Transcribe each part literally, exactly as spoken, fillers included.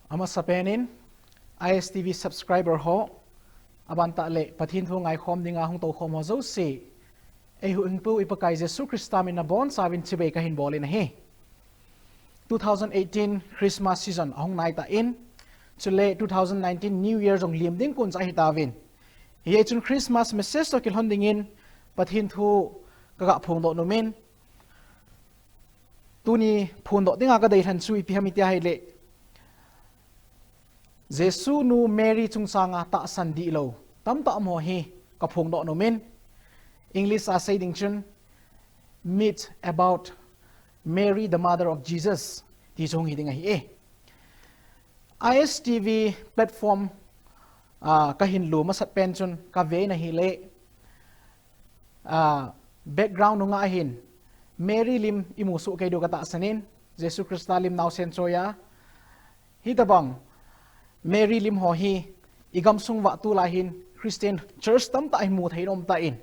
Amasapen in, I S T V subscriber ho, aban tah le Pathen thu ngaikhom dinga hung toukhom ho jouse, eihuhhingpu i Pakai Jesu Christa min a bonchauvin chibai kahin bol in ahi. Two thousand eighteen Christmas season ahung nai tan, chule two thousand nineteen New Year jong lem ding kon cha ahi tauvin. Hijeh chun Christmas message toh kilhon dingin Pathen thu kaga phongdoh nomin, tuni phondoh dinga kadei lhan chu ipi ham itia ahile, Jesu nu Mary chungchanga tahsan dihlou tamtah umho hi kaphongdoh nomin, English a sei ding chun, Myth about Mary, the mother of Jesus, ti chu hung hi ding ahi e. I S T V platform, ah, kahin lut masat pen chun kave in ahile, ah, background nunga hin Mary lim imu soh kei diu katahsan in, Jesu Christa lim naosen choiya, hitobang Mary lim ho hi igamsung uva tulai hin Christian church tamtah hin mu thei in aum tan,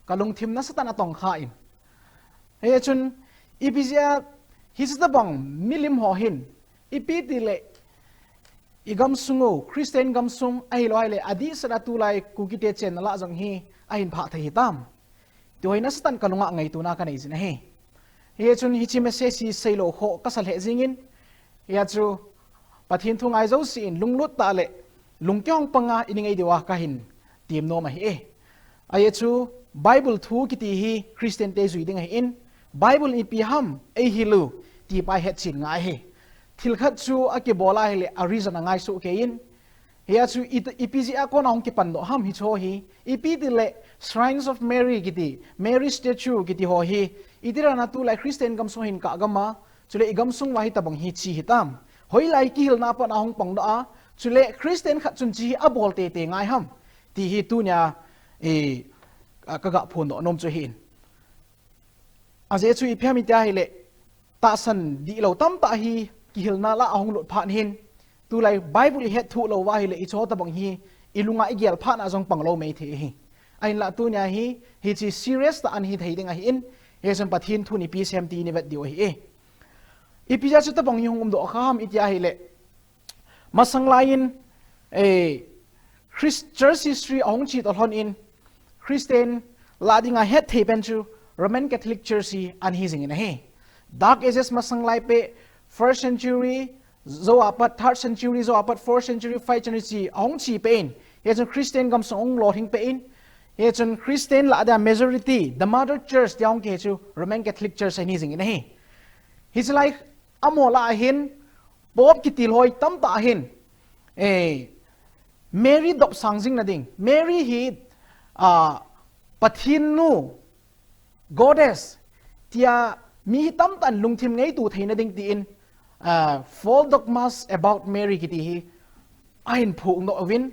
kalungthim nasatah in atongkha in. Hijeh chun ipi jeh a hiche tobang milim ho hin, ipi tile igamsung u, Christian gamsung ahilou ahile adehset a tulai Kukite chenna lah jong hi ahin phah thei hitam, ti ho hi nasatah in kalunga ngaitona kanei jin ahi. Hijeh chun hiche message hi seilou kho kasa lheh jengin, hijeh chun Pathen thu ngai jouse in lunglut tah le lungkihong panga ini ngai diuva kahin temnom ahi e. Ajeh chu Bible thu kiti hi Christian te jui ding ahin, Bible ipi ham eihil u ti pa ihetchen ngai ahi. Thil khat chu akibol ahile a reason angai soh kei in, hijeh chun i, ipi jeh a kona hung kipandoh ham hiche ho hi, ipi tile Shrines of Mary kiti, Mary statue kiti ho hi, itidana tulai Christian gamsung hin kagam a, chule igamsung uva hitobang hi che hitam, hoilai kihilna pat a hung pangdoh a, chule Christian khat chun che hi abol teitei ngai ham, ti hi tunia, eh, kaga phondoh nom chu ahin. Ajeh chu ipi ham itia ahile, tahsan dihlou tamtah hi kihilna lah a hung lut phat hin, tulai Bible ihetthuh lou uva ahile hiche ho tobang hi ilunga igel phat na jong panglou mei thei ahi. Ahinlah tunia hi hiche serious tah a hin hithei ding ahin, hijeh chun Pathen thun ipi asei ham ti ivet diu ahi e. Ipi jeh a chu tobang hi hung umdoh kha ham itia ahile, masang laiyin, eh, Church history ahung che toh lhon in, Christian lah dinga hetthei pen chu Roman Catholic Church hi ana hi jingin ahi. Dark Ages masang lai pet, first century jou a pat, third century jou a pat, fourth century, fifth century che ahung che pet in, hijeh chun Christian gamsung ahung lolhing pet in, hijeh chun Christian lah dia majority, the mother church tia hung kihe chu Roman Catholic Church ana hi jingin ahi. Hiche lai amaho lah a hin Pope kitilhoi tamtah hin, eh, Mary dopsang jing na ding, Mary hi, ah, Pathen nu, goddess, tia mi hi tamtah in lungthim ngaito theina ding tin, ah, false dogmas about Mary kiti hi ahin phongdoh uvin,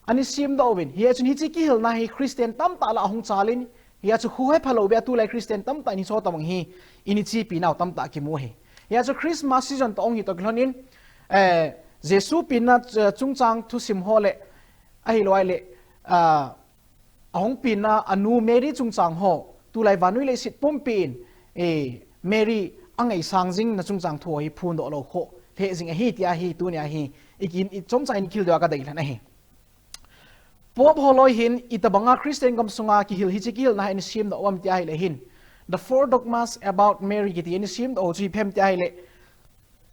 ana semdoh uvin. Hijeh chun hiche kihilna hi Christian tamtah lah a hung chal in, hijeh chun kho hephalou beh a tulai Christian tamtah in hiche ho tobang hi ini chepi nau tamtah kimu ahi. Hijeh chun Christmas season toh ahung hi toh kilhon in, eh, Jesu penna, eh, chungchang thusim ho le, ahilou ahile, ah, ahung penna anu Mary chungchang ho, tulai vannoi leiset pumpi in, eh, Mary angaisang jing na chungchang thu hi phondoh lou kho lheh jing ahi tia hi tunia hi ikin ichomcha in kihil diuva kadei lhon ahi. Pope ho loi hin itobanga Christian gamsunga kihil hiche kihilna hi ana semdoh u ham tia ahile hin, the four dogmas about Mary kiti ana semdoh u chu ipi ham tia ahile,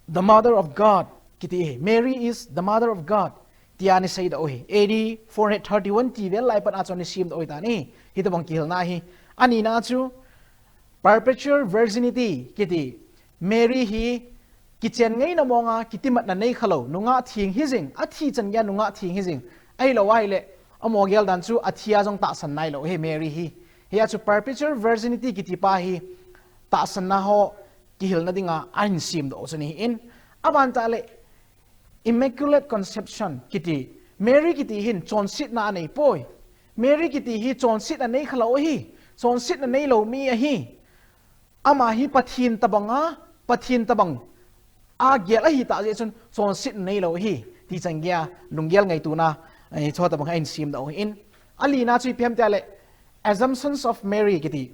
the mother of God kiti hi, Mary is the mother of God, tia ana seidoh u hi. A D four hundred thirty-one ti vel lai pat a chu ana semdoh u ahitan ahi, hitobang kihilna hi. Anina chu perpetual virginity kiti, Mary hi kichen ngaina monga kitimatna neikhalou, nungah theng hijing, athi chan geiya nungah theng hijing, ahilou ahile, amaho gel dan chu athi a jong tahsan nailou ahi Mary hi. Hijeh chun perpetual virginity kiti pa hi tahsanna ho kihilna dinga ahin semdoh u chu ahin, aban tah le Immaculate Conception kiti, Mary kiti hin chonsetna anei poi. Mary kiti hi chonsetna neikhalou ahi, chonsetna neilou mi ahi. Ama hi Pathen tobanga, Pathen tobang a gel ahitah jeh chun chonsetna neilou ahi, ti chan geiya lunggel ngaitona, eh, hiche ho tobang ahin semdoh u ahin. Alina chu ipi ham tia le, Assumptions of Mary kiti,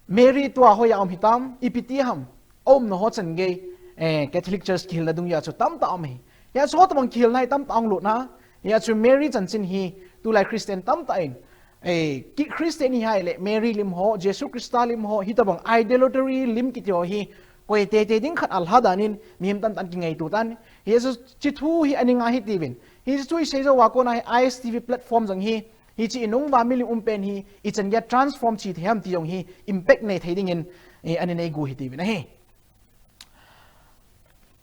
Mary tua hoiya um hitam, ipi ti ham, aumna ho chan gei, eh, Catholic Church kihilna dungjui a chu tamtah um ahi. Hia chu tabang kihilna hi tamtah hung lut na. Hia chu Mary chanchin hi tulai Christian tamtah in, eh, ki Christian hi ahile Mary lim ho, Jesu Christa lim ho, hitabang idolatry lim kiti ho hi koi teitei ding khat alha dan in mihem tamtah in kingaito tan. Hia chu hiche thu hi aning ahi tiuvin. Hiche thu hi seijou a kona hi I S T V platform jong hi, hiche inung uva milim um pen hi ichan geiya transform chi thei ham ti jong hi impact nei thei dingin, eh, ana nei gu hi tiuvin ahi.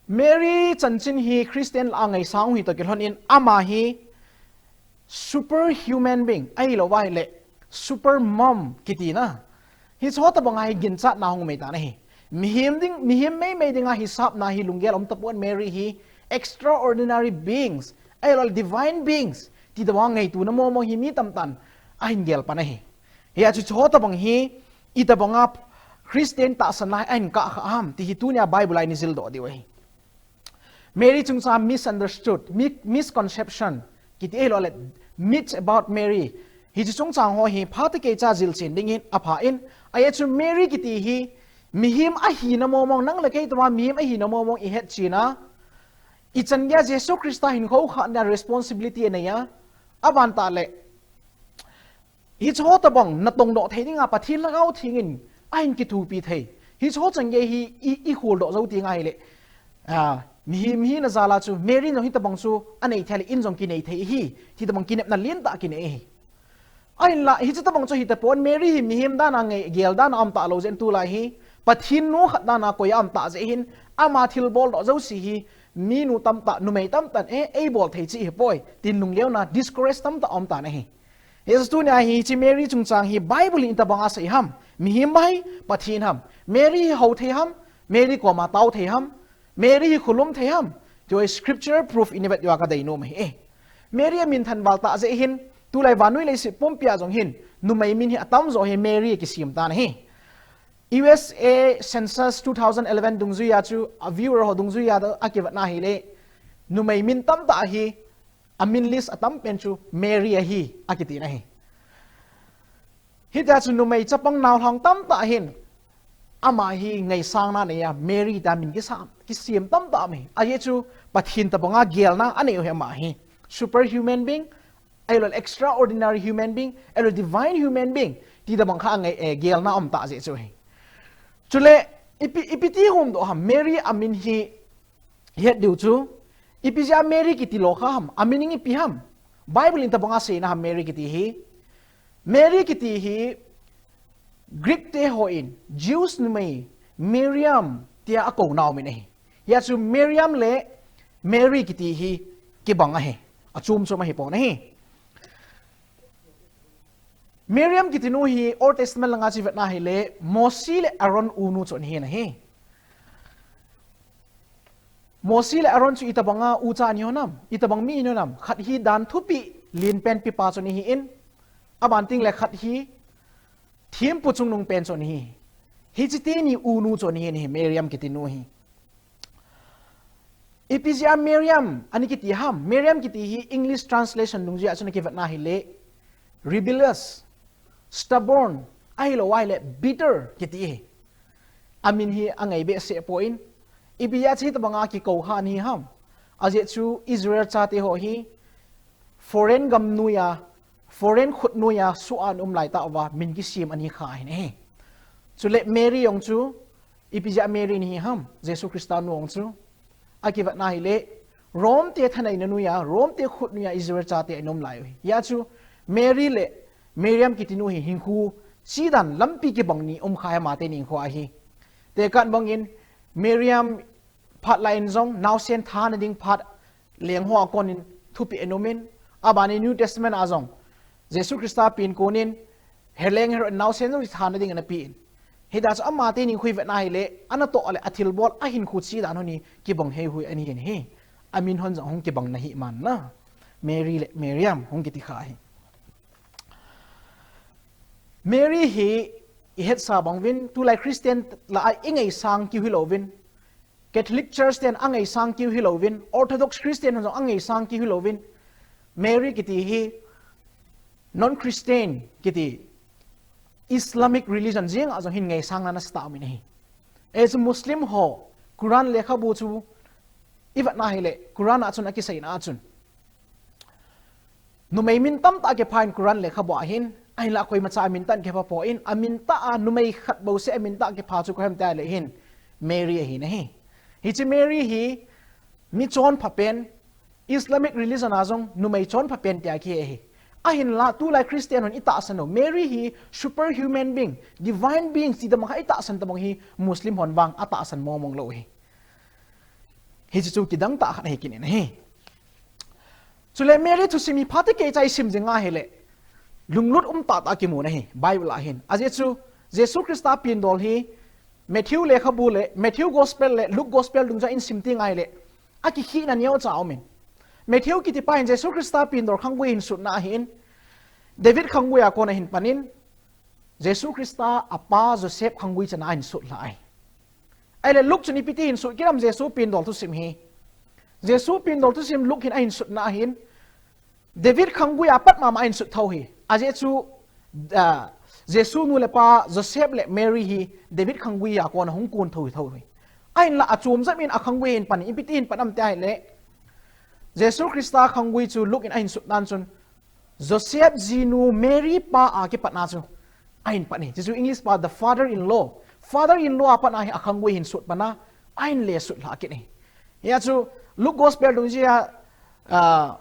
Mary chanchin hi Christian lah a ngaisang u hi toh kilhon in ama hi super human being, ahilouva ahile super mom kiti na. Hiche ho tabang a hi ginchatna hung um ahitan ahi. Mihem ding, mihem meimei dinga hisapna hi lunggel um tapon, Mary hi extraordinary beings, ahilouleh divine beings ti tabang a ngaitona momo hi mi tamtah in ahin gel pan ahi. Hia chu hiche ho tabang hi, itabang a Christian tahsan lai ahin kah kha ham ti hi tunia Bible a i jil doh diu ahi. Mary chungchang misunderstood, mi-, misconception kiti ahilouleh myth about Mary, hiche chungchang ho hi phatah keicha jilchen dingin apha in, ahia chu Mary kiti hi mihem ahina momo, nang le kei tabang a mihem ahina momo ihet china, ichan geiya Jesu Christa hinkho khatna responsibility anei a, aban tah le hiche ho tabang natong doh thei dinga Pathen Lhagao Theng in ahin kithopi thei. Hiche ho chan gei hi i, i khol doh jou ti ngai le, ah, mihem hina jal a chu Mary in jong hitabang chu anei thei le in jong kinei thei ahi, ti tabang kinepna lentah kinei ahi. Ahinla hiche tabang chu hitapon, Mary hi mihem dan a ngai, gel dan a um talou jeh in tulai hi Pathen nu khat dan a koi a um tah jeh hin ama thilbol doh jouse hi minu tamtah, numei tamtah in, eh, eibol thei cheh hipoi tin lungleona discourage tamtah um tan ahi. Hijeh chun tunia hi hiche Mary chungchang hi Bible in itabang a sei ham? Mihem ham, Pathen ham? Mary hi hou thei ham? Mary koma tao thei ham? Mary hi khulum thei ham? Ti ho hi scripture proof in ivet diu a kadei nom ahi. Eh, Mary a minthan val tah jeh hin, tulai vannoi leiset pumpi a jong hin numei min hi atamjo hi Mary akisem tan ahi. U S A Census two thousand eleven dungjui a chu, a viewer ho dungjui a akivetna hile, numei min tamtah hi amin list atam pen chu Mary ahi, akitin ahi. Hitia chu numei chapang naolhang tamtah hin ama hi ngaisangna anei a, Mary tia min kisam, kisem tamtah um ahi. Ajeh chu Pathen tabanga gelna anei u ahi ama hi. Super human being, ahilouleh extraordinary human being, ahilouleh divine human being ti tabang kha angai, eh, gelna um tah jeh chu ahi. Chule ipi, ipi ti hung doh ham, Mary amin hi het diu chu, ipi jeh a Mary kiti lo kha ham, amin ipi ham? Bible in tabanga seina ham Mary kiti hi? Mary kiti hi Greek te hon Jews numei Miriam tia akouna min ahi. Hia chu Miriam le Mary kiti hi kibang ahi. Achom chom ahi pon ahi. Miriam kiti nu hi Old Testament langa chu ivetna hile, Mosi le Aaron unu chu ahi nahi. Mosi le Aaron chu itabanga ucha ahi ham, itabang mi ahi ham? Khat hi dan thupeh lenpen pepa chu ahin, aban teng le khat hi thempu chungnung pen chu ahi. Hiche teni unu chu ahi nahi, Miriam kiti nu hi. Ipi jeh a Miriam ana kiti ham? Miriam kiti hi English translation dungjui a chun akivetna hile, rebellious, stubborn, ahilou ahile bitter kiti ahi. Amin hi angai behseh poi. Ipi jeh a hitabanga kikou kha ahi ham? Ajeh chu Israel chate ho hi foreign gam noiya, foreign khut noiya soh a ana um lai tah uva min kisem ahi kha ahi. Chule Mary jong chu, ipi jeh a Mary ahi ham? Jesu Christa nu jong chu, akivetna hile, Rome te thaneina noiya, Rome te khut noiya Israel chate ana um lai u ahi. Hia chu Mary le Miriam kiti nu hi hinkho chedan lampi kibang ni um kha ahi, ama teni hinkho a hi. Tekah bangin Miriam phat laiyin jong naosen thana ding phat leng hoa konin thupeh ana um in, abana New Testament a jong Jesu Christa pen konin Heleng Herod naosen jong thana ding ana pen. Hitia chu ama teni hinkho ivetna hile, anatoh le athilbol, ahinkho chedan ho hi kibang heihui ahi nahi. Amin hon jong hung kibang nahi man na. Mary le Miriam hung kiti kha ahi. Mary hi ihetsa bang uvin, tulai Christian lah a ingaisang keu hilouvin, Catholic Church ten angaisang keu hilouvin, Orthodox Christian hon jong angaisang keu hilouvin, Mary kiti hi non-Christian kiti Islamic religion jeng a jong hin ngaisangna nasatah um in ahi. Ajeh chu Muslim ho, Quran lekhabu chu i vetna hileh, Quran a chun a kiseina a chun, numei min tamtah a kipha in Quran lekhabu a hin, ahinlah koimacha a min tah in kipha poi, a min tah a numei khat bouseh a min tah a kipha chu koi ham tia leh hin, Mary ahi na hi. Hiche Mary hi mi chonpha pen, Islamic religion a jong numei chonpha pen tia kihe hi. Ahinlah tulai Christian hon i tahsan u, Mary hi super human being, divine being, ti dam kha i tahsan tabang hi Muslim hon vang a tahsan mong mong lou hi. Hiche chu kidang tah khat ahi kit in ahi. Chule Mary thusim hi phatecha i sim jing a hileh, lunglut um tah tah kimu na hi, Bible a hin. Ajeh chu, Jesu Christa pindol hi, Matthew lekhabu le, Matthew Gospel le, Luke Gospel dungjuia i sim teng a hileh, a kikhehna neocha um in. Matthew kiti pa hin Jesu Christa pindol khanggui hin sutna ahin, David khanggui a kon ahin pan in, Jesu Christa a pa Joseph khanggui chan a hin sut lha ahi. Ahileh Luke chun ipi ti hin sut kit ham Jesu pindol thusim hi. Jesu pindol thusim Luke hin ahin sutna ahin, David khanggui a pat mama ahin sut tho hi. Ajeh chu, ah, Jesu nu le pa Joseph le Mary hi David khanggui a kon a hung kun tho hi tho hi. Ahinlah a chom jep in a khanggui hin pan, ipi ti hin pan ham tia hileh, Jesu Christa khanggui chu Luke in ahin sut nan chun, Joseph jinu Mary pa a kipat na chu ahin pan hi. Chu chu English pa the father-in-law. Father-in-law a pat na hi a khanggui hin sut pan a, ahin le sut lha kit hi. Hia chu Luke Gospel dungjuia, ah,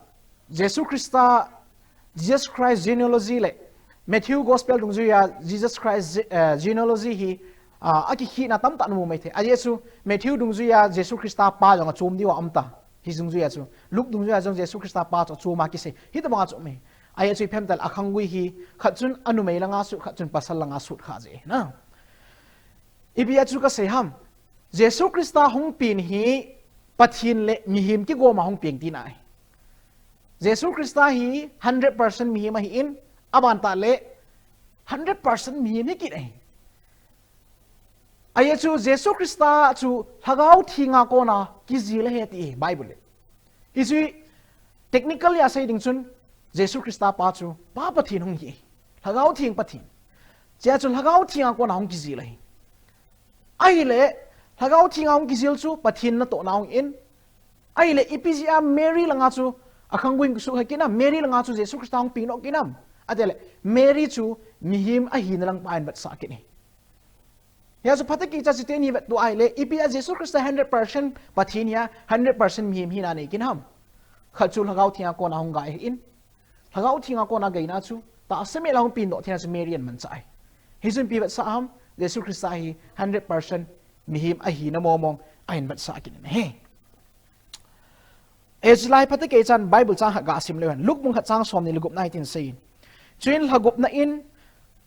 Jesu Christa, Jesus Christ genealogy le Matthew Gospel dungjuia Jesus Christ ge-, eh, genealogy hi, ah, a kikhehna tamtah na mu mai thei. Ajeh chu Matthew dungjuia Jesu Christa pa jong a chom diu a um ta. Hi dungjuia chu. Luke dungjuia jong Jesu Christa pa chu a chom a kisei. Hitabang a chu um hi. Ajeh chu ipi ham tia leh a khanggui hi khat chun a numei langa sut, khat chun pasal langa sut kha jeh na. Ipi a chu kasei ham. Jesu Christa hung pen hi Pathen le mihem kigom a hung pen tina ahi. Jesu Christa hi hundred percent mihem ahin, aban tah le hundred percent mihem hi kit ahi. Ajeh chu Jesu Christa chu Lhagao Theng a kon a kijil ahi ti Bible le. Hichu technically a sei ding chun Jesu Christa pa chu Pa Pathen hung hi. Lhagao Theng Pathen. Chea chu Lhagao Theng a kon a hung kijil ahi. Ahileh, Lhagao Theng a hung kijil chu Pathen natohna hung in. Ahileh, ipi jeh a Mary langa chu a khanggui hin kisut kha kit nam, Mary langa chu Jesu Christa hung peng doh kit nam. Ati leh, Mary chu mihem ahina lang pa in vetsah kit ahi. Hia chu phatecha chu teni vet tou ahileh, ipi a Jesu Christa hundred percent Pathen hia, hundred percent mihem hina nei kit ham. Khat chu Lhagao Theng a kon a hung gai ahin. Lhagao Theng a kon a gaina chu, tahsa mel a hung peng doh theina chu Mary in amanchah ahi. Hichun ipi vetsah ham, Jesu Christa hi hundred percent mihem ahina mong mong ahin vetsah kit in ahi. Hiche lai phatecha chan Bible chang khat ga sim leu hen. Luke bung khat chang somni le gupna hitin asei in. Chuin lha gupna in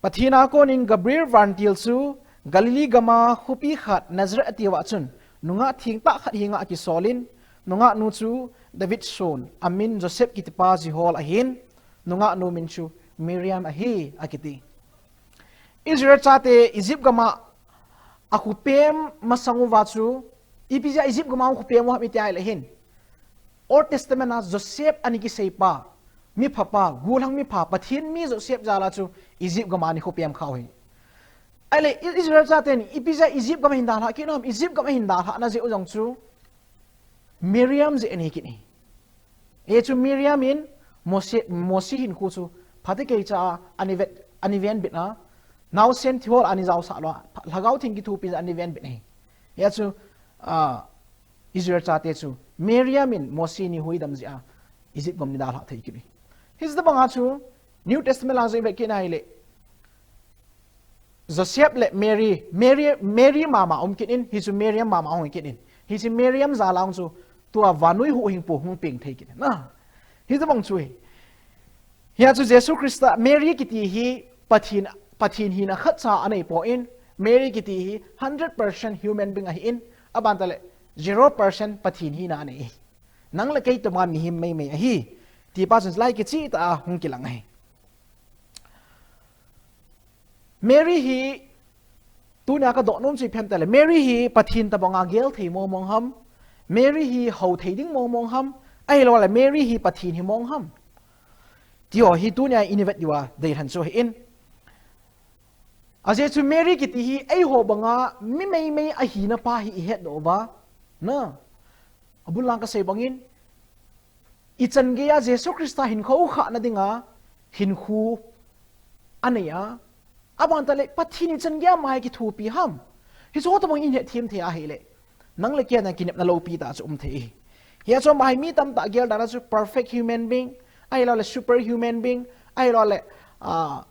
Pathen a kon in Gabriel vantil chu Galilee gam a khopi khat Nazareth ati uva chun nungah thengtah khat henga akisol in, nungah nu chu David son, amin Joseph kitipa ji hol ahin, nungah nu min chu Miriam ahi, akiti. Israel chate Egypt gam a akhopem masang uva chu, ipi jeh a Egypt gam a akhopem u ham iti leh hin, Old Testament a Joseph ana kiseipa, miphapa, gollhang mipha, Pathen mi Joseph jal a chu Egypt gam a ana khopem kha u ahi. Ahileh, I-, Israel chaten ipi jeh a Egypt gam a ahin dalhah kit u ham, Egypt gam a ahin dalhahna jeh u jong chu Miriam jeh ahi kit ahi. Hichu Miriam in Mose, Mose hinkho chu phatecha a ana vet, ana venbit a, naosen thihol a ana jaosah lou a, Lhagao Theng kithopi jeh a ana venbit ahi. Hichu, ah, Israel chate chu Miriam in Mose ana huhdoh jeh a Egypt gam ana dalhah thei kit ahi. Hiche tobang a chu New Testament lang jong ivet kit na hileh, Joseph le Mary, Mary, Mary mama um kit in, hichu Miriam mama um kit in. Hichu Miriam jal a chu tua vannoi huhhingpu hung peng thei kit in. Na, hitobang chu ahi. Hia chu Jesu Christa, Mary kiti hi Pathen, Pathen hina khatcha anei poi, Mary kiti hi hundred percent human being ahin, aban tah leh zero percent Pathen hina anei. Nang le kei tobang mihem meimei ahi. Tipa chun lai kicheh tah a hung kilang ahi. Mary hi, tunia kadoh nom chu ipi ham tia leh, Mary hi Pathen tobang a gel thei mong mong ham, Mary hi hou thei ding mong mong ham, ahilouleh Mary hi Pathen hi mong ham. Ti ho hi tunia i vet diu a deilhen chu ahin. Ajeh chu Mary kiti hi eiho banga mi meimei ahina pa hi i hetdoh uva, Na, abul lang kasei bangin, ichan geiya Jesu Christa hinkho khahna dinga hinkhu anei a, abang tale Pathen ichan geiya ama hi kithopi ham. Hichu tobang in hetthem thei ahile, nang le kei a kinepna loupi tah chu um thei. Hia chu ama hi mi tamtah gel dan a chu perfect human being, ahilou le super human being, ahilou le, ah,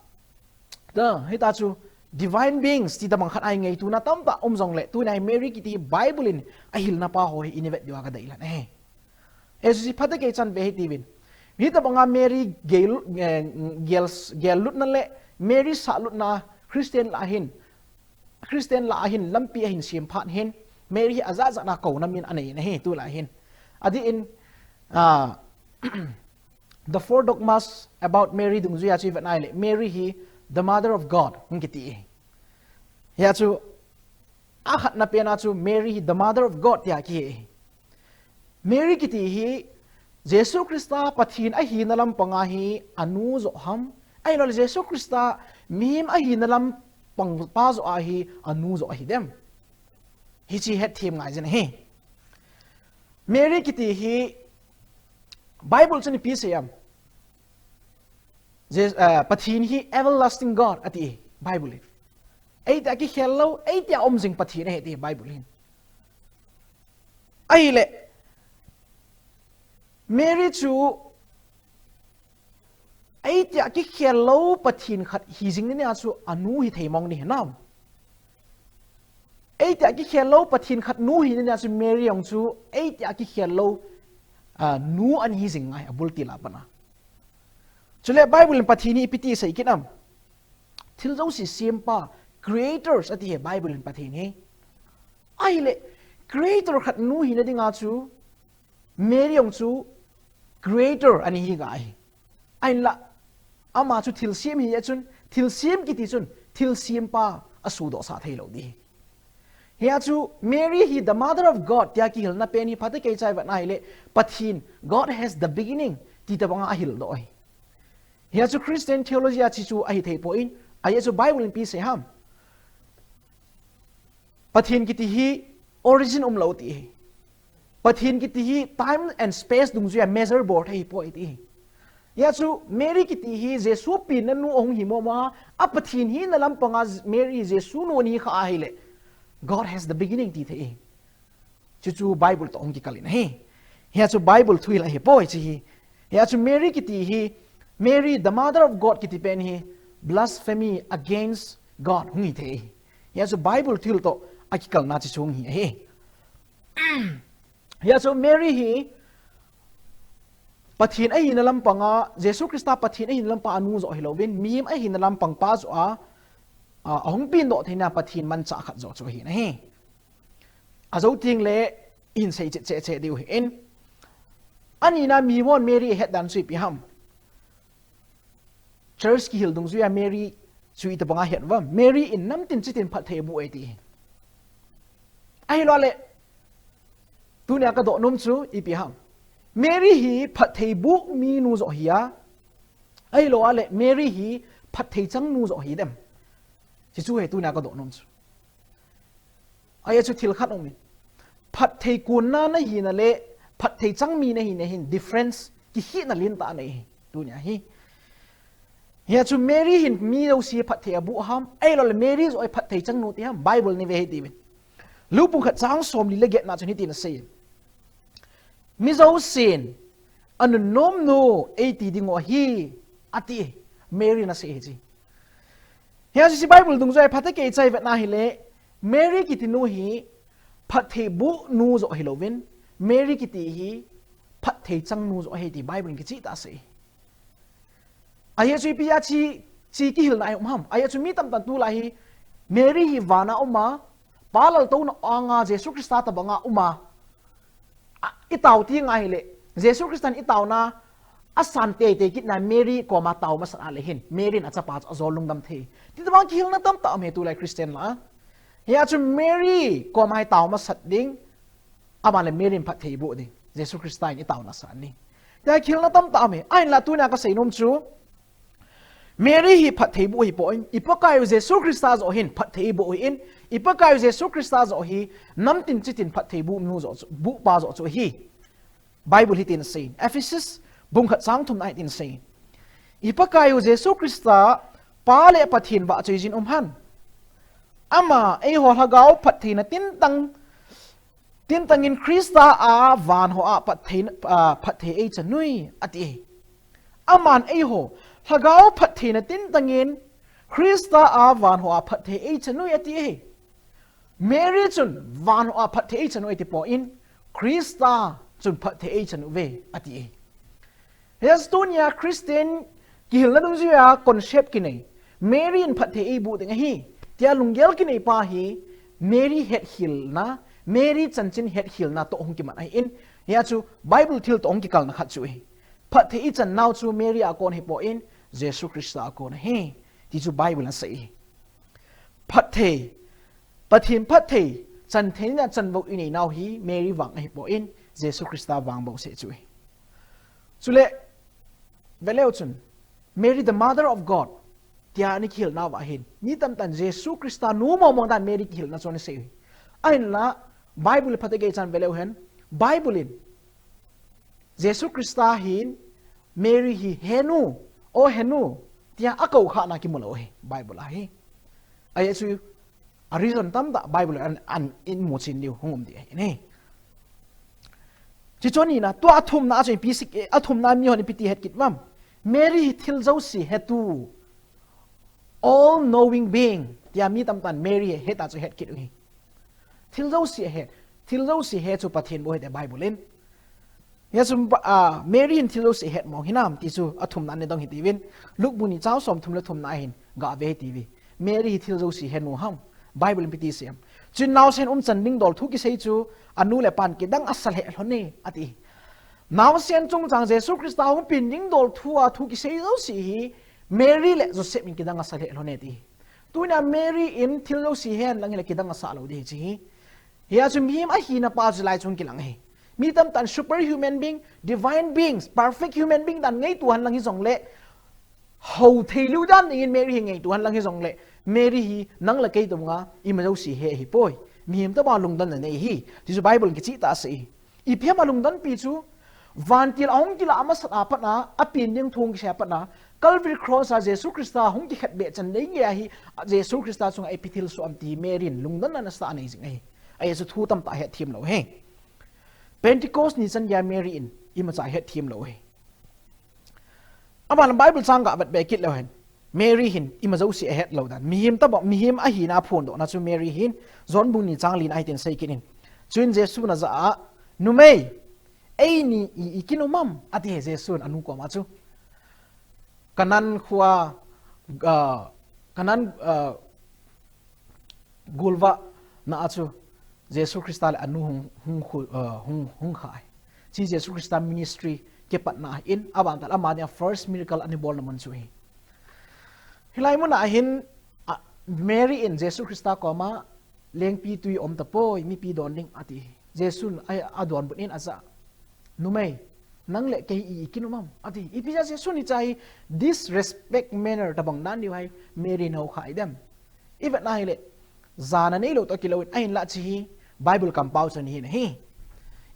ta, hita chu divine beings ti tobang khat ahi, ngaituna tamtah um jongle, tuna hi Mary kiti hi Bible in ahilna pa ho hi i vet diu a kadei lhon ahi. Hichu phatah kei chan ve hitiuvin. Hitobanga Mary gel, eh, gel, gel lutna le Mary sah lutna Christian lah a hin, Christian lah a hin lampi ahin sem phat hin, Mary hi ajat jat a kouna min anei in ahi tulai hin. Adeh in, ah, The Four Dogmas About Mary dungjuia chu i vet na ahile, Mary hi the Mother of God hung kiti ahi. Hia chu, akhatna pen a chu Mary hi the Mother of God tia kihe ahi. Mary kiti hi Jesu Christa Pathen ahina lampanga hi anu joh ham, ahilou le Jesu Christa mihem ahina lampang pa joh a hi anu joh ahi dem. Hiche hetthem ngai jin ahi. Mary kiti hi Bible chun ipi asei em? Je-, eh, Pathen hi everlasting God ati Bible in. Eitia kikhel lou, eitia um jing Pathen ahi ati Bible in. Ahile, Mary chu eitia kikhel lou Pathen khat hi jing nia chu anu hi thei mong ni hinam. Eitia kikhel lou Pathen khat nu hi nia chu Mary jong chu eitia kikhel lou, ah, nu ana hi jing ngai abul til a pat a. Chule Bible in Pathen hi ipi ti asei kit em? Thil jouse sempa, creators ati ahi Bible in Pathen hi. Ahile, creator khat nu hina dinga chu Mary jong chu creator ana hi ngai. Ahinla, ama chu thilsem ahi a chun, thilsem kiti chun, thilsempa asudoh sah thei lou ding. Hia chu Mary hi the Mother of God tia kihilna pen hi phatah kei cha i vet na ahile, Pathen, God has the beginning ti tobanga ahildoh ahi. Hia chu Christian theology a hichu ahi thei poi, ajeh chu Bible in ipi asei ham? Pathen kiti hi origin um lou ti ahi. Pathen kiti hi time and space dungjuia measure bol thei ahi poi ti ahi. Hia chu Mary kiti hi Jesu penna nu ahung hi mong mong a, a Pathen hina lampanga Mary hi Jesu nu ana hi kha ahile, God has the beginning ti thei ahi. Chuchu Bible toh hung kikal in ahi. Hia chu Bible thuhil ahi poi hiche hi. Hia chu Mary kiti hi, Mary the Mother of God kiti pen hi blasphemy against God hung hi thei ahi. Hia chu Bible thuhil toh akikalna hiche chu hung hi ahi. Hia chu Mary hi Pathen ahina lampanga, Jesu Christa Pathen ahina lampanga anu joh hilouvin, mihem ahina lampang pa joh a, a, ahung pendoh theina Pathen manchah khat joh chu ahi nahi. Ajou tengle ihin sei chet chet chet diu ahin. Anina mihon Mary ahet dan chu ipi ham? Church kihil dungjuia Mary chu itobanga het uvam? Mary in namtin chitin phatthei aboh e ti ahi. Ahilou le, tunia kadoh nom chu ipi ham? Mary hi phatthei boh mi nu joh ahi a, ahilou le Mary hi phatthei chang nu joh ahi dem? Hichu ahi tunia kadoh nom chu. Ajeh chu thil khat um in, phatthei konna nahina le phatthei chang mi nahina hin difference, kikhehna lentah nei ahi tunia hi. Hia chu Mary hin mi jouse phatthei aboh ham, ahilou le Mary joh hi phatthei chang nu ti ham? Bible in ive hitiuvin. Luke bung khat chang somli le get na chun hitin asei in, mi jousen anunnom nu eiti dingu ahi, ati. Mary in asei ahi chu. Hia chu hiche Bible dungjuia phatah kei cha i vet na ahile, Mary kiti nu hi phatthei boh nu joh ahilouvin, Mary kiti hi phatthei chang nu joh ahi ti Bible in kicheh tah a asei. Ajeh chu ipi a hiche, hiche kihilna ahi um ham? Ajeh chu mi tamtah in tulai hi Mary hi vana uma, Pa laltouna anga Jesu Christa tobanga uma, a, itao teng ahile, Jesu Christa in itaona asan teitei kitna Mary koma tao masat a le hin, Mary in achapa chu ajol lungdam thei. Ti tobang kihilna tamtah um e tulai Christian lah a. Hia chu Mary koma hi tao masat ding, aban le Mary in phatthei boh ding, Jesu Christa in itaona sah ding. Tia kihilna tamtah um e, ahinla tunia kasei nom chu, Mary hi phatthei boh hi poi, i Pakaiyu Jesu Christa joh hin phatthei boh hi in, i Pakaiyu Jesu Christa joh hi namtin chitin phatthei boh nu joh chu, boh pa joh chu hi. Bible hitin asei, Ephesus bung khat chang thumna hitin asei. I Pakaiyu Jesu Christa Pa le Pathen vahchoijin um hen. Ama eiho lhagao phattheina tintang, tintangin Christa a van hoa phatthei, a, phatthei eichan uve, ati. Aman eiho lhagao phattheina tintangin Christa a van hoa phatthei eichan uve, ati. Mary chun van hoa phatthei eichan uve ati poi, Christa chun phatthei eichan uve, ati. Hijeh chun tunia Christian kihilna dungjuia concept kinei, Mary in phatthei eiboh ding ahi, tia lunggel kinei pa hi, Mary hetkhilna, Mary chanchin hetkhilna toh hung kiman ahin, hia chu Bible thil toh hung kikalna khat chu ahi. Phatthei ichan nau chu Mary a kon hi poi, Jesu Christa a kon ahi, ti chu Bible in asei. Phatthei, Pathen phatthei, chan theina chanvo inei nau hi Mary vang ahi poi, Jesu Christa vang bouseh chu ahi. Chule, veleu chun, Mary the Mother of God, tia ana kihil nauva hin, mi tamtah in Jesu Christa nu mongmong dan Mary kihilna chu ana sei uve. Ahinla, Bible phatah a gei chan veleu hen, Bible in, Jesu Christa hin, Mary hi, henu, o henu, tia akou khahna kimu lou ahi, Bible a hi. Ajeh chu, a reason tamtah Bible in ana, ana imu chen diu hung um ding ahi. Chuche chu nina, tua athumna a chu ipi sei, athumna mihon ipi ti het kit uvem. Mary hi thil jouse hetu. All knowing being. Tia mi tamtah in Mary hi het a chu het kit u ahi. Thil jouse ahet. Thil jouse he chu Pathen bou ahi ati Bible in. Hijeh chun, a, Mary in thil jouse ahet mong hinam ti chu athumna ana dong hitiuvin. Luke bung ni chang somthum le thumna a hin gave hitiuve. Mary hi thil jouse henu ham. Bible in ipi ti asei em. Chuin naosen umchan ding dol thu kisei chu anu le apan kidang asa lheh lhon e, ati. Naosen chungchang Jesu Christa hung pen ding dol thu a thu kisei jouse hi Mary le Joseph in kidang asa lheh lhon e ati. Tunia Mary in thil jouse hen lang hile kidang asa lou ding ahi chu hi. Hia chu mihem ahina pa chu lai chung kilang ahi. Mi tamtah in super human being, divine beings, perfect human being dan ngeitu hen lang hijongle, hou thei lou dan dingin Mary hi ngeitu hen lang hijongle, Mary hi nang le kei tabanga ima jouse he ahi poi. Mihem tobang lungdonna nei ahi. Ti chu Bible in kicheh tah a asei. Ipi ham alungdonpi chu, vantil ahung kilah masat a pat a, apen ding thu hung kisei a pat a, Calvary Cross a Jesu Christa hung kikhetbeh chan ding ahi, Jesu Christa chunga ipi thilsoh ham ti Mary in lungdonna nasatah a anei jing ahi. Ajeh chu thu tamtah ahetthem lou ahi. Pentecost ni chan geiya Mary in imacha ahetthem lou ahi. Aban Bible chang gavet be kit leu hen, Mary hin ima jouse ahet lou dan. Mihem tobang, mihem ahina aphondohna chu Mary hin, John bung ni chang lina hitin asei kit in. Chuin Jesun ajah a, Numei, eini i, i kin um am? Ati Jesun anu koma chu. Kanan khoa, ah, Kanan, ah, golvahna a chu Jesu Christa le anu hung, hung, hung, uh, hung, hung kha ahi. Chuche Jesu Christa ministry kipatna ahin, aban tah le ama dinga first miracle ana bolna mun chu ahi. Hilai mun a hin, a, Mary in Jesu Christa koma, lengpitwi um tapoi, mipi don ding ati. Jesun a, adonbut in ajah, Numei, nang le kei i, i kin um am? Ati. Ipi jeh a Jesun hiche hi disrespect manner tabang dan diu hi Mary in ahou kha ahi dem. Ivet na hile, jana neilou toh kilou in, ahinlah hiche hi Bible kampao chan hi ahi.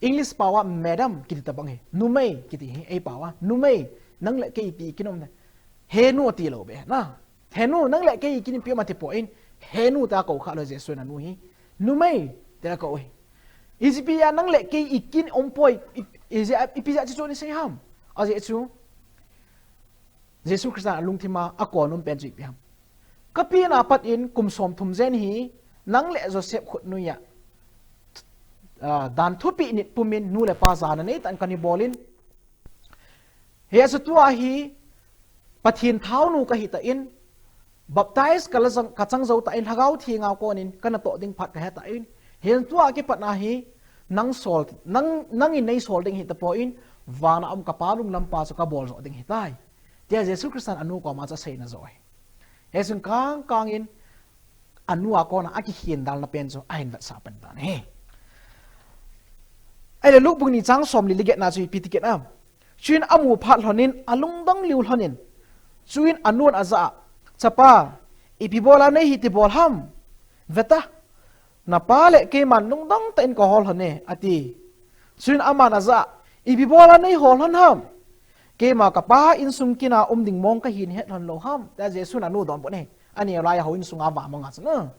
English pao a madam kiti tabang ahi. Numei kiti ahi, eipao a. Numei, nang le kei ipi i kin um? Henu ati lou be na. Henu, nang le kei i kin ipi um ati poi. Henu tia akou kha lou Jesun anu hi. Numei tia akou ahi. Ipi jeh a nang le kei i kin um poi, i, i jeh a, ipi jeh a hiche chu ana sei ham? Ajeh chu, Jesu Christa alungthim a akon um pen chu ipi ham? Kapen a pat in kum somthum jen hi, nang le Joseph khut noiya, ah, dan thupeh nit pumin nu le pa jana neitah in kana bol in, Hijeh chun tua hi Pathen thaonu kahi tan, baptize kala chang, kachang jou tan, Lhagao Theng a konin kanatoh ding phat kahe tan, hijeh chun tua kipatna hi nang sol, nang, nangin neisol ding ahi tapon, vana um kapa lunglam pa chu kabol jo ding ahitai, tia Jesu Christan anu koma chu aseina jo ahi. Hijeh chun kang kangin anu a kona akikhen dalna pen chu ahin vetsah pan tan ahi. Ahile Luke bung ni chang somli le getna chu ipi ti kit em. Chuin amu phat lhonin, alungdong liu lhonin, Chuin anun ajah a, "Chapa, ipi bola nei hi ti bol ham? Veta, napa le keiman lungdong tah in kahol lhon e," ati. Chuin aman ajah a, "Ipi bola nei hol lhon ham? Keima kapa insung kina um ding mong kahin het lhon lou ham?" Tia Jesu'n anu donbut e. Aneo lai a houin sunga va mong a chu na.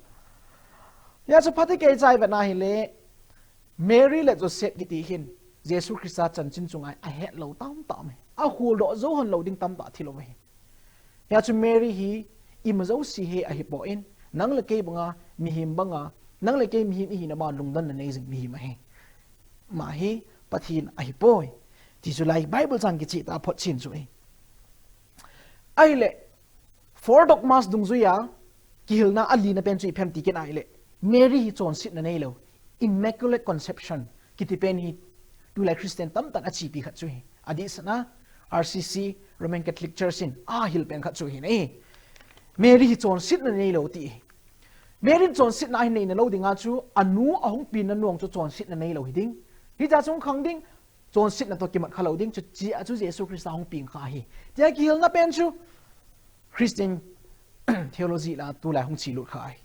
Hia chu phatecha ivet na hile, Mary le Joseph kiti hin Jesu Christa chanchin chunga ahet lou tamtah um e. Ahuldoh jou lhon lou ding tamtah thil um e. Hia chu Mary hi ima jouse hi ahipoi, nang le kei banga, mihem banga, nang le kei mihem ihina banga lungdonna nei jing mihem ahi. Ama hi Pathen ahipoi. Ti chu lai Bible chang kicheh tah a photchen chu ahi. Ahile, Four Dogmas dungjuia kihilna alina pen chu ipi ham ti kit ahile, Mary hi chonsetna neilou, Immaculate Conception kiti pen hi tulai Christian tamtah in achepi khat chu ahi. Adehset a, R C C, Roman Catholic Church in ahil pen khat chu ahi. Mary hi chonsetna neilou ti ahi. Mary in chonsetna ahin neina lou dinga chu, anu ahung penna nung chu chonsetna neilou hiding. Hitia chu hung khang ding, chonsetna toh kimat khalou ding, chuche a chu Jesu Christa hung peng kha ahi, tia kihilna pen chu Christian theology lah a tulai hung chelut kha ahi.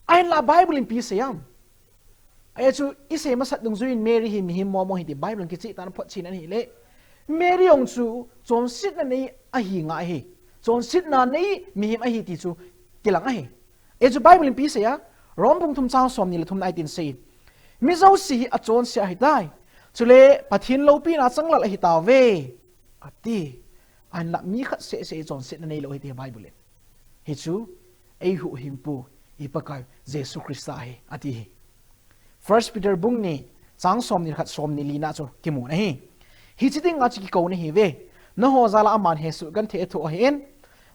Ahinla Bible in ipi asei ham? Ajeh chu isei masat dungjuiyin Mary hi mihem momo ahi ti Bible in kicheh tah in aphotchen ahile, Mary jong chu chonsetna nei ahi ngai ahi. Chonsetna nei mihem ahi ti chu kilang ahi. Ajeh chu Bible in ipi asei a, Rom bung thum chang somni le thum na hitin asei, "Mi jouse hi achonse ahitai. Chule Pathen loupina changlal ahitauve," ati. Ahinla mi khat seh seh hi chonsetna neilou ahi ti Bible in. Hichu eihuhhingpu, iPakai Jesu Christa ahi, ati hi. First Peter bung ni, chang somni le khat, somni le li na chu kimun ahi. Hiche dinga chu kikouna ahiuve. Nangho jal a aman hesoh genthei athoh ahin,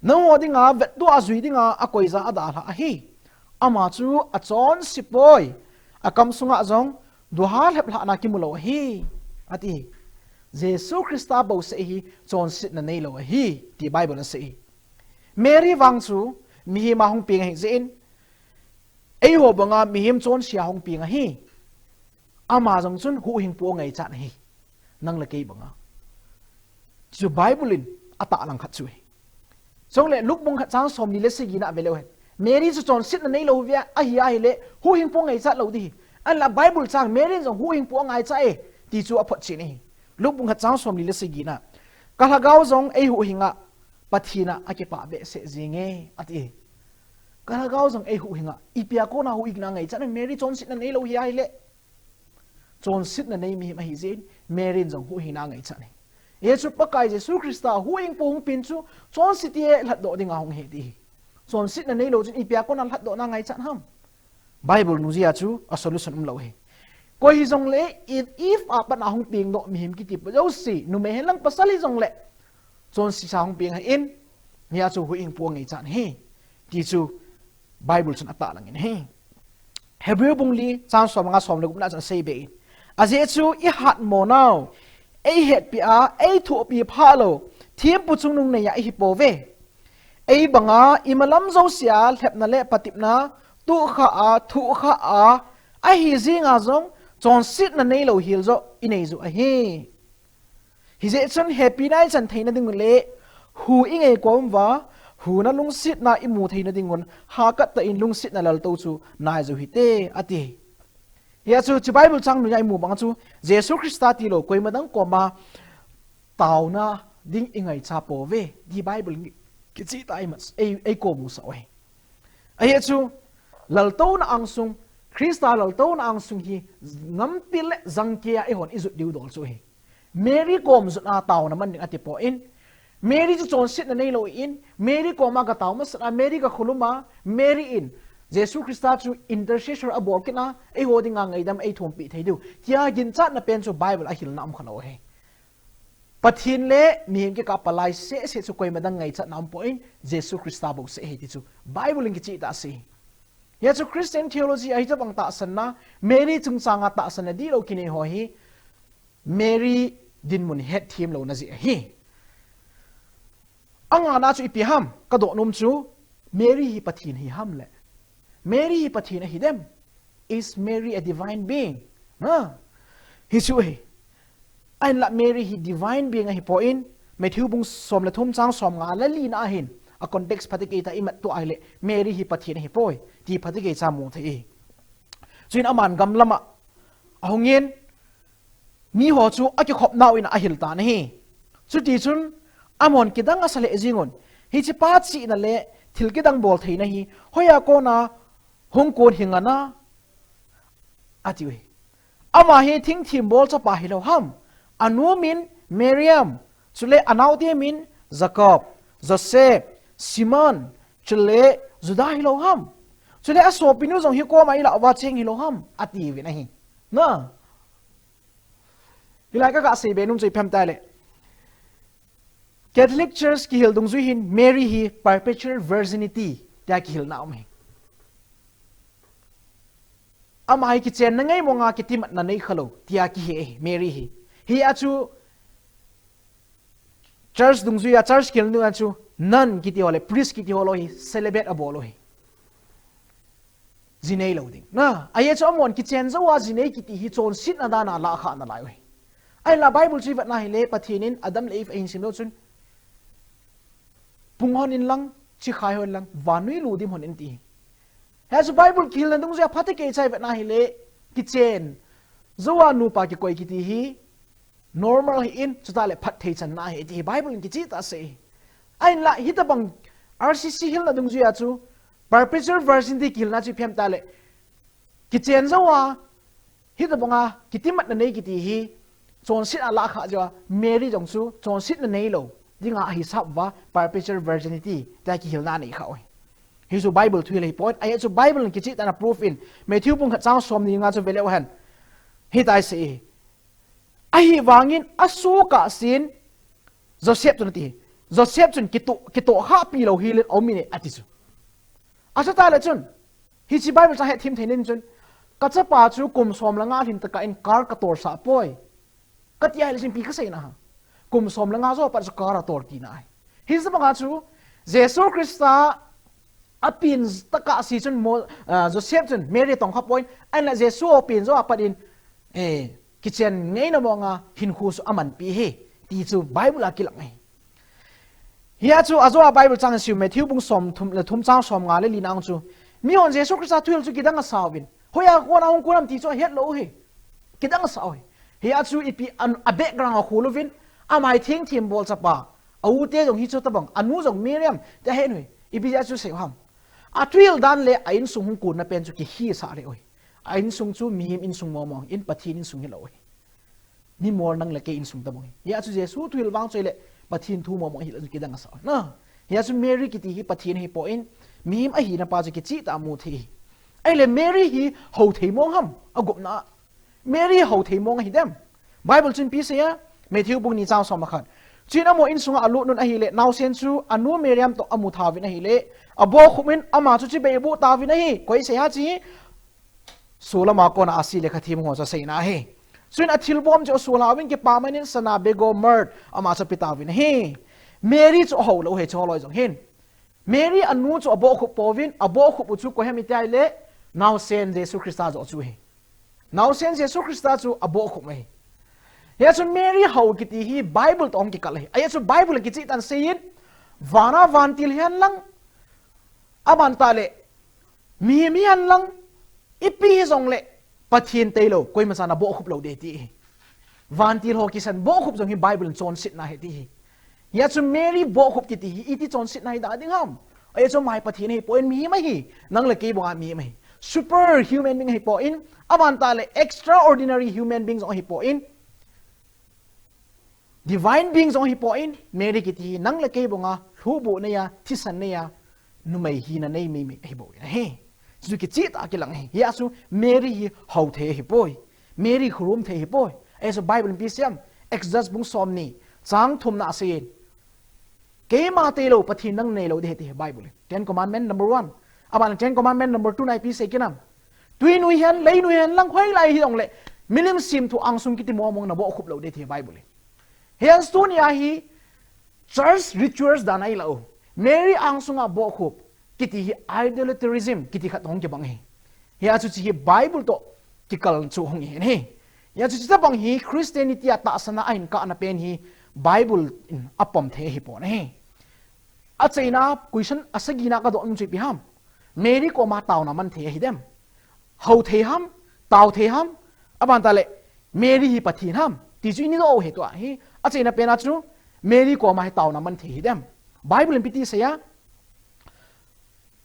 nangho dinga vettuh a jui dinga akoija adalhah ahi. Ama chu achonse poi, akam sunga jong duha lheplhahna kimu lou ahi, ati. Jesu Christa bouseh hi chonsetna neilou ahi, ti Bible in asei. Mary vang chu mihem a hung peng ahi jeh in, eiho banga mihem chonse a hung peng ahi. Ama jong chun huhhingpu angaichat ahi, nang le kei banga. Chu Bible in atahlang khat chu ahi. Chule Luke bung khat chang somni le sagi na ve leu hen, Mary chu chonsetna neilou ahi ahile, huhhingpu angaichat lou ding ahi. Ahinla Bible chang Mary in jong huhhingpu angaichat e, ti chu aphotchen ahi. Luke bung khat chang somni le sagi na, "Ka lhagao jong eihuhhinga Pathen a akipah behseh jenge," ati. Ka lhagao jong eihuhhinga, ipi a kona huhhingna angaichat em? Mary chonsetna neilou ahi ahile, chonsetna nei mihem ahi jeh in Mary in jong huhhingna angaichat ahi. Ajeh chu Pakai Jesu Christa huhhingpu hung pen chu chonse tia lhatdoh dinga hung ahi ti ahi. Chonsetna neilou chun ipi a kona lhatdohna angaichat ham? Bible nungjuia chu a solution umlou ahi. Koi hijongle, Eve a pat a hung pengdoh mihem kiti pa jouse, numei hen lang pasal hijongle, chonse a hung peng ahin, hia chu huhhingpu angaichat ahi, ti chu Bible chun atahlangin ahi. Hebrew bung li chang som nga som le gup na chun asei be in, ajeh chu ihatmo nau eihetpi a eithopi phalou thempu chungnung neiya ihipouve. Ei banga imalam jousea lhepna le patepna tuhkha a, thuhkha a, ahi jinga jong chonsetna neilou hel joh inei u ahi. Hijeh chun hepina ichan theina dingun le hu ingaikom uva, huna lungsetna imu theina dingun, hahkat tah in lungsetna laltou chu nai u hite, ati. Hia chu, chu Bible chang noiya imu bang chu, Jesu Christa tilou koima dang koma taona ding ingaichat pouve, ti Bible in kicheh tah a eimat, ei, eikom u asah uve. Ajeh chu, laltouna angsung, Christa laltouna angsung hi ngampi le jangkeiya eihon ijot diu dol chu ahi. Mary kom jotna taona man ding ati poi. Mary chu chonsetna neilou in, Mary koma gatao masat a, Mary gakhulum a, Mary in Jesu Christa chu intercessor abol kit a, eiho dinga ngaidam eithumpeh thei diu, tia ginchatna pen chu Bible a hilna umkhalou ahi. Pathen le mihem kikah a palai seh seh chu koima dang ngaichatna umpoi, Jesu Christa bouseh ahi ti chu Bible in kicheh tah a asei. Hia chu Christian theology a hitobang tahsanna, Mary chungchanga tahsanna dihlou kinei ho hi, Mary dinmun hetthem louna jeh ahi. Angana chu ipi ham, kadoh nom chu, Mary hi Pathen ahi ham le, Mary hi Pathen ahi dem? Is Mary a divine being? Ha? Hichu ahi. Ahinla Mary hi divine being ahi poi, Matthew bung som le thum chang som nga le li na hin, a context phatecha imat tua ahile, Mary hi Pathen ahipoi ti phatecha imu thei e. Chuin aman gam lama ahungin, miho chu akikhop nau in ahil tan ahi. Chuti chun, amahon kidang asa lheh jingun, hiche pa chihna le thil kidang bol theina hi hoiya kona hung kon hinga na, ati uve. Ama hi thingthim bol chapa hilou ham? Anu min Miriam, chule anaote min Jacob, Joseph, Simon, chule Judah hilou ham? Chule asopinu jong hi koma ilah uva cheng hilou ham? Ati uvin ahi. Na. Hilai kaga seibe nom chu ipi ham itile, Catholic Church kihil dungjui hin Mary hi perpetual virginity tia kihilna um ahi. Ama hi kichenna ngei monga kitimatna nei khalou tia kihe ahi, Mary hi. Hia chu church dungjuia, church kihil dungjuia chu nun kiti ho le priest kiti ho lou hi celibate abol u ahi. Ji neilou ding. Na, ajeh chu amahon kichen jouva ji nei kiti hi chonsetna dana lahkhah nalai u ahi. Ahinla Bible chu ivet na hile, Pathen in Adam le Eve ahin sem jou chun, pung hon inlang, chikhai hon inlang, vannoi ludim hon in ati. Hia chu Bible kihilna dungjuia phatecha ivet na hile, kichen jouva nupa kikoi kiti hi normal ahin, chuteng le phatthei channa ahi ti hi Bible in kicheh tah a asei. Ahinla hitobang R C C hilna dungjuia chu perpetual virginity kihilna chu ipi ham itile, kichen jouva hitobanga kitimatna nei kiti hi chonsetna lahkhah jouva Mary jong chu chonsetna neilou dinga ahisap uva perpetual virginity tia kihilna anei khah u ahi. Hichu Bible thuhil ahipoi, ajeh chu Bible in kicheh tah a ana proof in, Matthew bung khat chang somni nga chu veleu hen. Hitia asei e. Ahivangin asoh kahsen Joseph chun ati, Joseph chun kitoh, kitoh khahpi lou hel in aum in ati chu. Achuteng le chun, hiche Bible chang hethem thei nin chun, kachapa chu kum som le nga lhin tokah in car katol sah poi, kati ahile chun ipi kasei na ham? Kum som le nga jou apat chu car atol tina ahi. Hiche banga chu Jesu Christa apen tokah se chun Mo-, ah, Joseph chun Mary atongkha poi, ahinla Jesu apen jou apat in, eh, kichen ngeina monga hinkho chu amanpi ahi ti chu Bible a kilang ahi. Hia chu ajouva Bible chang isei u, Matthew bung somthum le thum chang somnga le li na a chu, mihon Jesu Christa thuhil chu kidang asa uvin, hoiya kona hung kon ham ti chu ahet lou u ahi. Kidang asa u ahi. Hia chu ipi a, a background a khol uvin, ama hi thingthim bol chapa, a u te jong hiche tobang, anu jong Miriam tia ahet u ahi. Ipi jeh a chu asei u ham? Athuhil dan le a insung hung konna pen chu kikhehsah lheh u ahi. A insung chu mihem insung mong mong in, Pathen insung hilou u ahi. Mi mol nang le kei insung tobang ahi. Hia chu Jesu thuhil vang chu ahile Pathen thu mong mong ahile chu kidang asa u ahi. Na, hia chu Mary kiti hi Pathen ahipoi, mihem ahina pa chu kicheh tah a mu thei ahi. Ahile Mary hi hou thei mong ham, agupna a? Mary hou thei mong ahi dem? Bible chun ipi asei a, Matthew bung ni chang som le khat. Chuin amaho insunga alut un ahile, naosen chu anu Miriam toh amu thauvin ahile, abohkhup in ama chu chibai aboh tauvin ahi. Koi asei ham hiche hi? Solam a kona ahsi lekhathem ho chu aseina ahi. Chuin athilbom chu asolha uvin, kipaman in sana, begomer, ama chu ape tauvin ahi. Mary chu ahou lou u ahi, chule jong hin. Mary anu chu abohkhup pouvin, abohkhup u chu koi ham iti ahile, naosen Jesu Christa joh chu ahi. Naosen Jesu Christa chu abohkhup u ahi. Hia chu Mary hou kiti hi Bible toh hung kikal ahi. Ajeh chu Bible in kicheh tah in asei in, vana vantil hihen lang, aban tah le, mihem hihen lang, ipi hijongle, Pathen tailou koima chan abohkhup lou ding ati ahi. Vantil ho kisan bohkhup jong hi Bible in chonsetna ahi ati ahi. Hia chu Mary bohkhup kiti hi iti chonsetna hiding ham? Ajeh chu ama hi Pathen ahipoi, mihem ahi. Nang le kei banga mihem ahi. Super human being ahipoi, aban tah le extraordinary human being jong ahipoi, divine being jong ahipoi, Mary kiti hi nang le kei banga lhuhbuh neiya, thisan neiya, numei hina nei meimei ahibou ahi. Chuchu kicheh tah a kilang ahi. Hia chu Mary hi hou thei ahipoi. Mary hi khorom thei ahipoi. Ajeh chu Bible in ipi asei em? Exodus bung somni chang thumna a asei in, keima tailou Pathen nang neilou ding ahi ati ahi Bible in. Ten Commandment number one. Aban Ten Commandment number two na ipi asei kit em? Tui noi hen, lei noi hen lang, hoilai hijongle, milim semthu angsung kiti mong mong nabohkhup lou ding ati ahi Bible in. Hia chu tunia hi church rituals dan a ilah u, Mary angsunga bohkhup kiti hi idolatrism kiti khat hung kibang ahi. Hia chu hiche hi Bible toh kikal chu hung ahi. Hia chu hiche tobang hi Christianity a tahsan a ahin kahna pen hi Bible in apom thei ahipon ahi. Achaina question asagina kadoh nom chu ipi ham? Mary koma taona man thei ahidem? Hou thei ham? Tao thei ham? Aban tale, Mary hi Pathen ham? Ti chu ini doh u ahi tua hi. Achaina pena chu, Mary koma hi taona man thei ahidem? Bible in ipi ti asei a?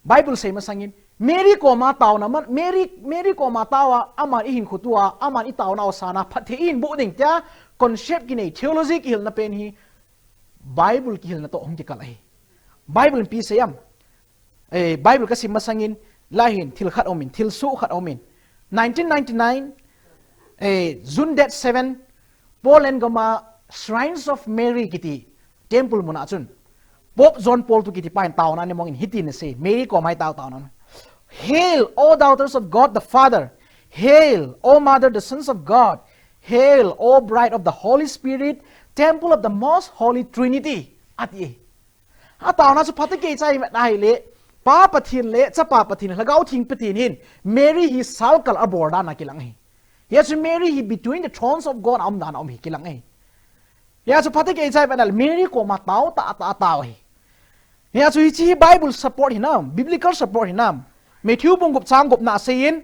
Bible sei masangin, Mary koma taona man, Mary, Mary koma taoa, aman ihinkho tua, aman itaonau sana, phatthei ihin boh ding tia, concept kinei, theology kihilna pen hi, Bible kihilna toh hung kikal ahi. Bible in ipi asei am? Eh, Bible kasim masangin, lai hin, thil khat aumin, thilsoh khat aumin. Nineteen ninety-nine, eh, June date seven, Poland gama Shrines of Mary kiti temple muna chun Pope John Paul two kiti pa hin taona ana mongin hitin asei, Mary koma hi tao taona. "Hail, O daughters of God the Father. Hail, O Mother, the sons of God. Hail, O bride of the Holy Spirit, temple of the most holy Trinity," ati. Ataona chu phatah kei chai vet ahile, Pa Pathen le, Chapa Pathen, Lhagao Theng Pathen hin, Mary hi salkal abol dan a kilang ahi. Hia chu Mary hi between the thrones of God a um dan a um hi kilang ahi. Hia chu phatah kei chai vet ahile, Mary koma tao tah tah a tao ahi. Hia chu hiche hi Bible support hinam, biblical support hinam. Matthew bung gup chang gupna aseiyin,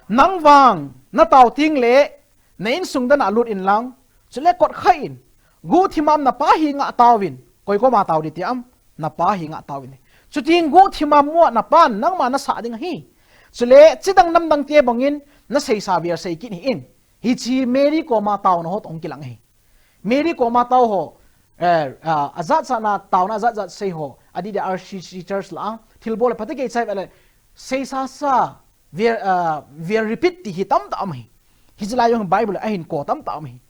"Nang vang, natao tengle, na insung dana lut inlang, chule kot kha in, guhthim a um napa henga taovin," koi koma tao ding ti am, napa henga taovin. "Chutin guhthim a um uva napan nangma nasah ding ahi. Chule chidang namdang te bangin naseisa vel sei kit hih in." Hiche Mary koma taona ho toh hung kilang ahi. Mary koma tao ho, eh, ah, ajat jat na taona ajat jat sei ho, adeh deh R C C Church lah a, thilbol le phatah kei chai vet le, seisa sa, vel, ah, vel repeat ti hi tamtah um ahi. Hiche lai jong Bible a hin ko tamtah um ahi.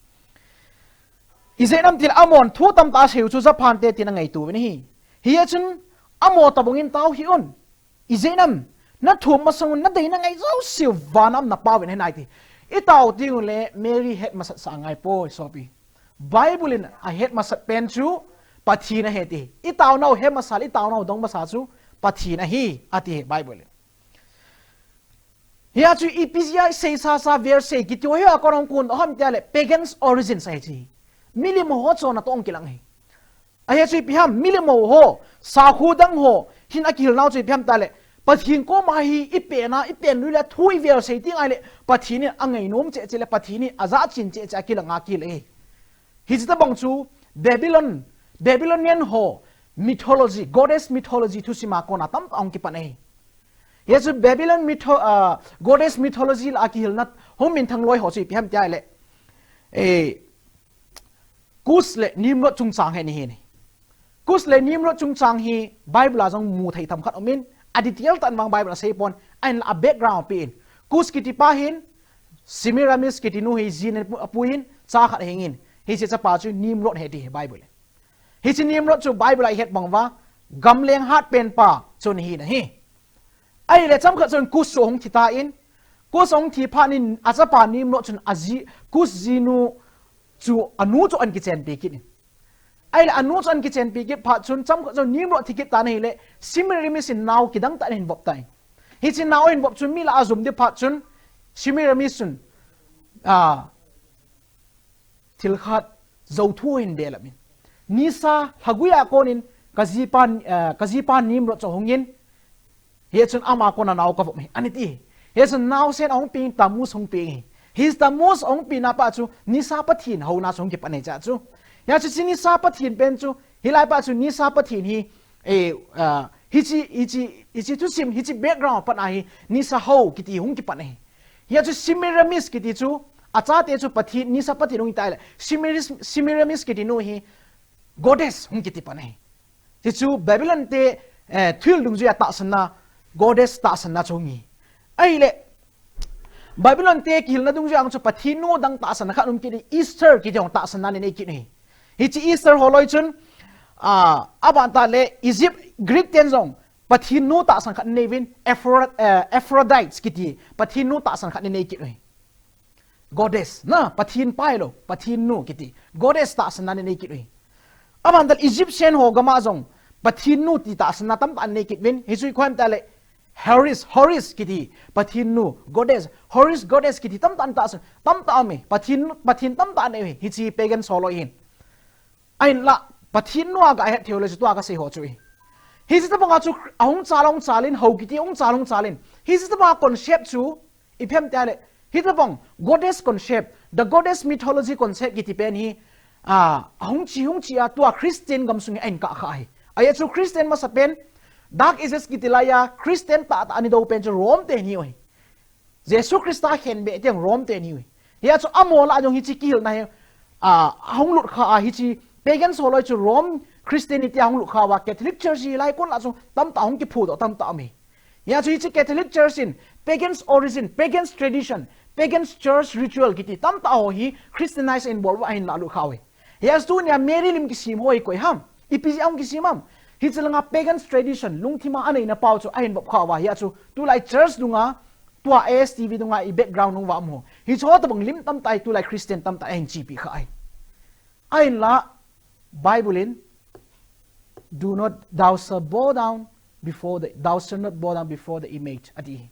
Ijeh inem itile amahon thu tamtah asei u chu Japan te tin angaito uvin ahi. Hia chun amaho tobangin tao hih un. Ijeh inem, nathum masang un nadei nangai jouseu vana um napa uvin ahi nai ti. Itao tengule Mary het masat sah angai poi sopi. Bible in ahet masat pen chu Pathen ahi ti. Itaonau het masa le, itaonau dong masa chu Pathen ahi, ati Bible in. Hia chu ipi jeh a seisa sa vel sei kiti ho hi a kon hung kon ham itile pagans origins ahi chu. Milim ho chonna toh hung kilang ahi. Ahia chu ipi ham, milim ho, sakhu dang ho hin akihilnau chu ipi ham itile, Pathen koma hi ipen a, ipen lui le thu ivel sei tengle, Pathen in angainom cheh cheh le, Pathen in ajachin cheh cheh a kilang a kile. Hiche tobang chu Babylon, Babylonian ho mythology, goddess mythology thusim a kona tamtah hung kipan ahi. Hia chu Babylon mytho-, ah, goddess mythology lah a kihilna hung minthang loi ho chu ipi ham itile, eh, Kush le Nimrod chungchang hi ahi. Kush le Nimrod chungchang hi Bible a jong mu thei themkhat umin, a detail tah in vang Bible a seipon, ahinla a background apen. Kush kiti pa hin, Semiramis kiti nu hi jin apu-, apuiyin, cha khat ahingin, hiche chapa chu Nimrod ahi ti Bible in. Hiche Nimrod chu Bible a ihet bang uva, gamleng hatpen pa chu ahi nahi. Ahile chomkhat chun Kush chu ahung thi tan, Kush ahung thi phat in achapa Nimrod chun aji, Kush jinu chu anu chu ahin kichenpi kit in. Ahile anu chu ahin kichenpi kit phat chun chomkhat chun Nimrod thi kit tan ahile Semiramis in nao kidang tah ahin vop tan. Hiche nao ahin vop chun mi lah a jum ding phat chun Semiramis chun, ah, thil khat jou thu ahin belap in. Nisa lhagui a konin ka jipa, eh, ka jipa Nimrod chu ahungin, hia chun ama kona nao kavop ahi, ati. Hia chun naosen ahung peng, Tammuz ahung peng ahi. Hi Tammuz ahung pengna pa chu Nisa Pathen houna chu ahung kipan ahi cha chu. Hia chu hiche Nisa Pathen pen chu, hilai pa chu Nisa Pathen hi, eh, ah, hiche, hiche, hiche thusim, hiche background a pat a hi Nisa ho kiti hung kipan ahi. Hia chu Semiramis kiti chu, achate chu Pathen, Nisa Pathen hung hita ahile, Semiramis, Semiramis kiti nu hi goddess hung kiti pan ahi. Hichu Babylon te, eh, thuhil dungjuia tahsanna, goddess tahsanna chu hung hi. Ahile, Babylon te kihilna dungjuia chu Pathen nu dang tahsanna khat um kit in, Ishtar kiti jong tahsanna anei kit ahi. Hiche Ishtar holoi chun, ah, aban tah le Egypt, Greek ten jong, Pathen nu tahsan khat anei uvin, Aphro-, eh, Aphrodite kiti, Pathen nu tahsan khat anei kit uve. Goddess, na, Pathen pa hilou, Pathen nu kiti, goddess tahsanna anei kit uve. Aban tah le Egyptian ho gam a jong, Pathen nu ti tahsanna tamtah anei kit uvin, hichu ikoi ham tah le, Horus, Horus kiti, Pathen nu, goddess, Horus goddess kiti tamtah tahsan, tamtah aume, Pathen, Pathen tamtah anei uve, hiche pagan holoi hin. Ahinla, Pathen nua ga het thei le chu tua kasei ho chu hi. Hiche tabanga chu ahung chal, ahung chalin, hou kiti ahung chal, ahung chalin. Hiche tabanga concept chu, ipi ham tia le, hitabang goddess concept, the goddess mythology concept kiti pen hi, a, ahung che, hung che a tua Christian gamsung hi ahin kah kha hi. Ajeh chu Christian masapen, Dark Ages kiti laiya Christian tahtah ana dou pen chu Rome te ahi uve. Jesu Christa khenbeh teng Rome te ahi uve. Hia chu amaho lah a jong hiche kihilna hi, a, ahung lut kha a, hiche pagans ho loi chu Rome Christianity ahung lut kha uva, Catholic Church hi lai kon lah chu tamtah ahung kiphudoh tamtah um e. Hia chu hiche Catholic Church in pagans origin, pagans tradition, pagans church ritual kiti tamtah ho hi Christianize ahin bol uva ahin lah lut kha uve. Hia chu tunia Mary lim kisem ho hi koi ham? Ipi jeh a hung kisem ham? Hiche langa pagans tradition, lungthima aneina pau chu ahin vop kha uva, hia chu tulai church dunga, tua A S T V dunga i background dunga um ho, hiche ho tabang lim tamtah hi tulai Christian tamtah ahin chepi kha ahi. Ahinla, Bible in, "Do not, thou shalt bow down before the, thou shalt not bow down before the image," ati.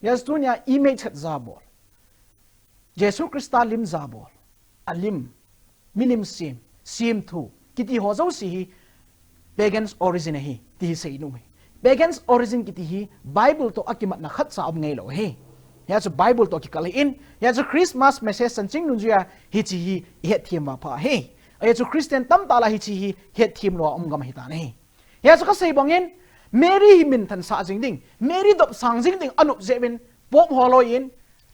Hia chu tunia image khat jabol, Jesu Christa lim jabol, alim, milim sem, semthu kiti ho jouse hi pagans origin ahi, ti hi seinom ahi. Pagans origin kiti hi Bible toh akimatna khatcha um ngailou ahi. Hia chu Bible toh kikal ahin, hia chu Christmas message chanchin dungjuia hiche hi ihet them uva pha ahi. Ajeh chu Christian tamtah lah hiche hi het them lou a um gam ahitan ahi. Hia chu kasei bangin, Mary hi minthansah jing ding, Mary dopsang jing ding anop jeh uvin, Pope ho loiyin,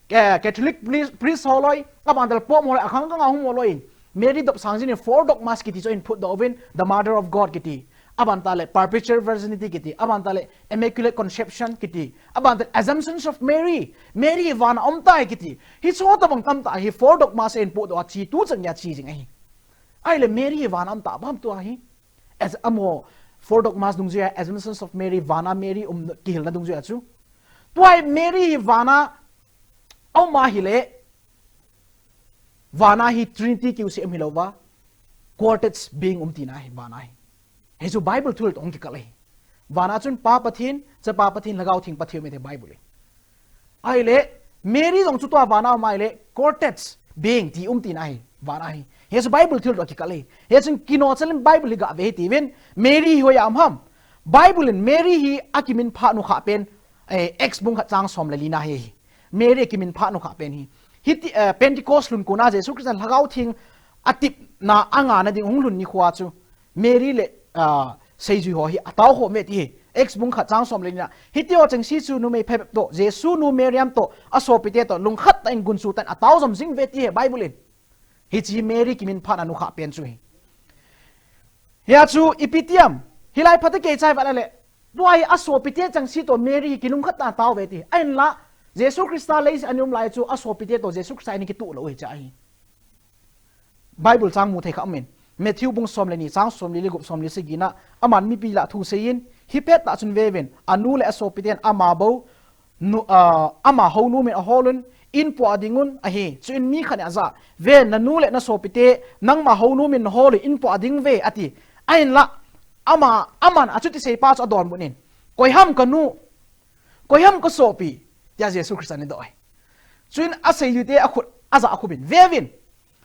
eh, Catholic priest, priest ho loi, aban tale Pope ho loi, akhang khang a hung ho loiyin, Mary dopsang jing ding four dogmas kiti chu ahin phutdoh uvin, the Mother of God kiti, aban tale perpetual virginity kiti, aban tale Immaculate Conception kiti, aban tale Assumptions of Mary, Mary vana aum tai kiti. Hiche ho tabang tamtah hi four dogmas ahin phutdoh a che, tuchan geiya che jing ahi. Ahile Mary hi vana aum tah ham tua hi? As, amaho four dogmas dungjuia, Assumptions of Mary, vana Mary um kihilna dungjuia chu, tua hi Mary hi vana aum ahile, vana hi Trinity kiuseh um hilouva, quartet being um tina ahi, vana hi. Hichu Bible thil toh hung kikal ahi. Vana chun Pa Pathen, Chapa Pathen, Lhagao Theng Pathen um e ti Bible in. Ahile, Mary jong chu tua vana um ahile, quartet being ti um tina ahi, vana hi. Hia chu Bible thil toh kikal ahi. Hia chun kino chalin Bible hi gave hite uvin, Mary hi hoiya um ham? Bible in Mary hi akiminphah nu khah pen, eh, Acts bung khat chang som le lina hi. Mary akiminphah nu khah pen hi. Hiti, eh, Pentecost lhun kona Jesu Christa Lhagao Theng atepna angana ding hung lhun nikhoa chu Mary le, ah, seijui ho hi atao khom uve ti hi. Acts bung khat chang som le lina. Hitiho chengse chu numei phabep toh, Jesu nu Mariam toh, asopite toh, lungkhat tah in gunchu tah in atao jom jing uve ti hi Bible in. Hiche hi Mary kiminphahna nu khah pen chu hi. Hia chu ipi ti ham? Hilai phatah a kichai vet le, tua hi asopite chengse toh Mary hi kilungkhat tah in atao uve ti. Ahinla, Jesu Christa leiset a ana um lai chu asopite toh Jesu Christa in akituh lou u hiche ahi. Bible chang mu thei kha um in. Matthew bung som le ni, chang som li le gup, som li sagi na, aman mipi lah a thu aseiyin, hi pettah chun veuvin, anu le asopiten ama bou, nu, ah, ama hounom in ahol un, in pua ding un ahi. Chuin mi khat in ajah, "Ven, nanu le nasopite, nangma hounom in nahol un, in pua ding uve," ati. Ahinla, ama, aman achuti seipa chu adonbut in, "Koi ham kanu? Koi ham kasopi?" tia Jesu Christa in adoh e. Chuin aseijui te akhut, ajah akhup in, "Veuvin,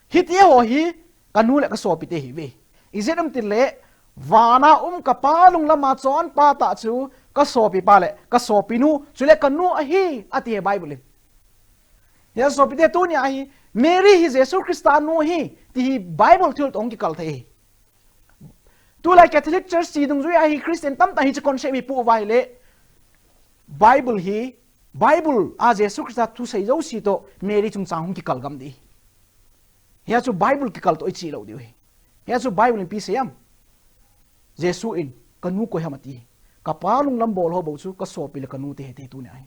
hitiho hi kanu le kasopite ahiuve. Ijeh inem itile, vana um kapa lunglam a chonpa tah chu kasopipa le kasopinu, chule kanu ahi," ati e Bible in. Hia sopite, tunia hi Mary hi Jesu Christa nu ahi ti hi Bible thil toh hung kikal thei ahi. Tulai Catholic Church ti dungjuia hi Christian tamtah hiche concept hi apoh uva ahile, Bible hi, Bible a Jesu Christa thusei jouse toh Mary chungchang hung kikal gam ding. Hia chu Bible kikal toh iche lou diu ahi. Hia chu Bible in ipi asei ham? Jesu in, "Kanu koi ham?" ati. "Kapa lunglam bol ho bou chu kasopi le kanu te ahi," ati tunia hi.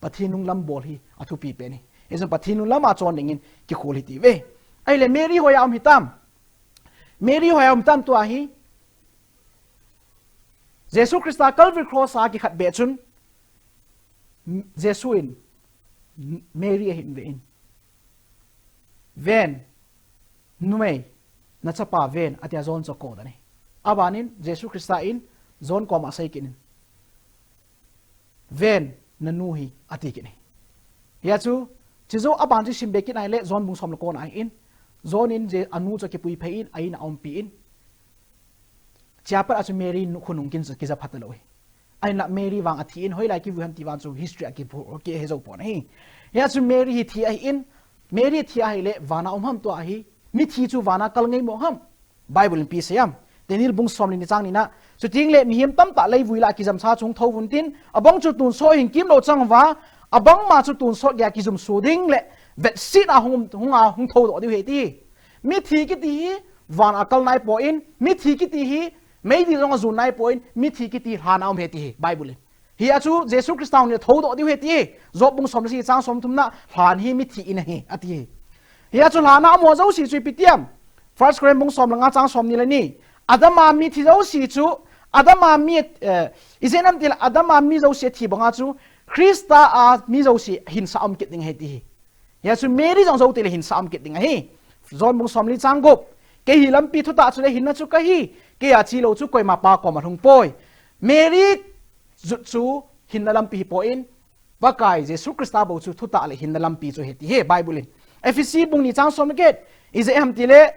Pathen lunglam bol hi athupi pen ahi. Hijeh chun Pathen lunglam a chon dingin kikhol hite uve. Ahile Mary hoiya um hitam? Mary hoiya um hitam tua hi? Jesu Christa Calvary Cross a akikhat beh chun, Jesu in Mary ahin ve in, "Ven, numei, nachapa ven," atia John chu akou dan ahi. Abanin Jesu Christa in John koma asei kit in, "Ven, nanu hi," ati kit in ahi. Hia chu, chujou aban chu sim be kit ahile, John bung som le ko na ahin, John in je anu chu kipui phei in, a in a umpi in. Chia pat a chu Mary nu khunung kin chu kija phat lou hi. Ahinla Mary vang athi in, hoilai kivui ham ti vang chu history a kipu, kihe jou pon ahi. Hia chu Mary hi thi ahi in, Mary thi ahile vana um ham tua ahi. Mithi chu vana kal ngai mo ham. Bible in ipi asei em. Daniel bung som le ni chang ni na. Chuting le mihem tamtah leivui lah a kijamsa chu hung thou vun tin, abang chu tonsot hin kimlou chang uva, abang ma chu tonsot geiya kijumso ding le vetsit a hung, hung a hung thoudoh diu ahi ti. Mithi kiti hi van a kal naipon, mithi kiti hi meidil jong a jon naipon, mithi kiti lhan a um ahi ti hi Bible in. Hia chu Jesu Christa hung in thoudoh diu ahi ti hi. Job bung som le sagi chang som thum na, lhan hi mithi in ahi, ati hi. Hia chu lhan a um ho jouse chu ipi ti em. First Corinth bung som le nga chang som ni le ni. Adam a mithi jouse chu, Adam a mi, eh, ijeh inem itile Adam a mi jouse athi banga chu, Christa a mi jouse hinsa um kit ding ahi ti hi. Hia chu Mary jong jou tile hinsa um kit ding ahi. John bung som le li chang gup. Kei hi lampi, thutah chule hinna chu kahi. Keiya chelou chu koima Pa koma lhung poi. Mary jut chu hinna lampi hipon, Pakai Jesu Christa bou chu thutah le hinna lampi chu ahi ti hi Bible in. Ephesi bung ni chang som le get. Ijeh ham itile,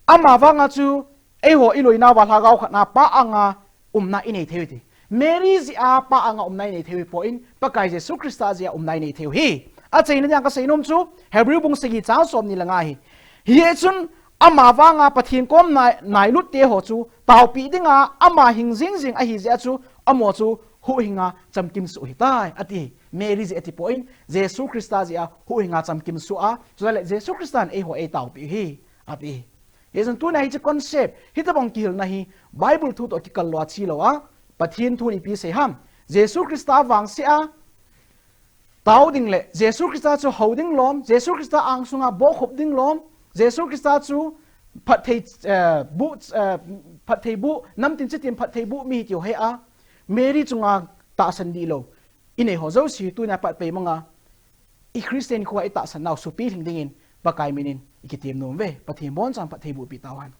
ama vanga chu eiho iloinauva lhagao khatna Pa anga umna inei thei u ti. Mary jeh a Pa anga umna inei thei u hipon, Pakai Jesu Christa jeh a umna inei thei u ahi. Achaina dia kasei nom chu, Hebrew bung sagi chang som ni le nga hi. Hijeh chun ama vanga Pathen kom nai, nailut te ho chu taopeh dinga ama hing jing jing ahi jeh a chu, amaho chu huhhinga chamkim soh u ahitai, ati hi. Mary jeh a tipon, Jesu Christa jeh a huhhinga chamkim soh a, chule Jesu Christa in eiho eitaopeh u ahi, ati hi. Hijeh chun tuna hiche concept, hitobang kihilna hi Bible thu toh kikal lou a chelou a, Pathen thu in ipi asei ham. Jesu Christa vangse a tao ding le Jesu Christa chu hou ding lom, Jesu Christa angsunga bohkhup ding lom, Jesu Christa chu phatthei, eh, buh, eh, phatthei buh, namtin chitin phatthei buh mi hi tiu ahi a, Mary chunga tahsan dihlou inei ho jouse hi tunia pat peimanga i Christian khoa itahsan nau supi lhing dingin Pakai min in ikitem nom uve. Pathen in abonchan phatthei bohpi tauhen.